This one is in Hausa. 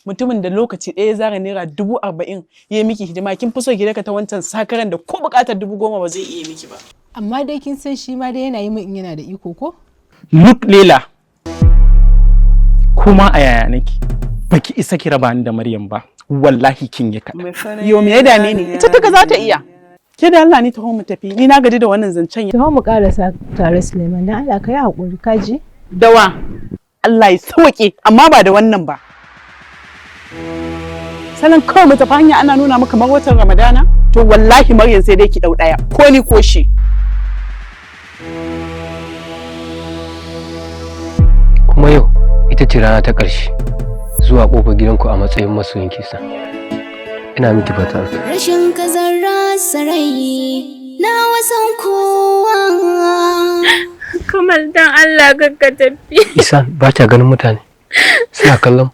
Mutumin da lokaci ɗaya ya zara ₦40,000 ya yi miki hidima, kin fi so ki daka ta wancan sakaran da ko buƙatar 10,000 ba zai iya miki ba. Amma dai kin san shi ma dai yana yi min in yana da iko ko? Look Lela, kuma a yaya nake, baki isa ki raba ni da Maryam ba, wallahi kin yi kaɗan. Yo, me ya dame ni? Ita taka za ta iya. Ke da Allah ni taho mu tafi, ni na gaji da wannan zancen. Taho mu karasa tare Suleiman, dan Allah ka yi haƙuri ka ji. Dawa. Allah ya sauke, amma ba da wannan ba. Sanan kawai mu tafi hanya ana nuna maka kamar watan Ramadana, to wallahi Maryam sai dai ki ɗau ɗaya, ko ni ko shi. Kuma yau ita ce rana ta ƙarshe zuwa ƙofar gidanku a matsayin masoyin kisa. Ina miki fata alkhairi. Rashin kazan rasa rai na wasan kowa. Kamal, dan Allah ka tafi. Isa ba ta ganin mutane suna kallon.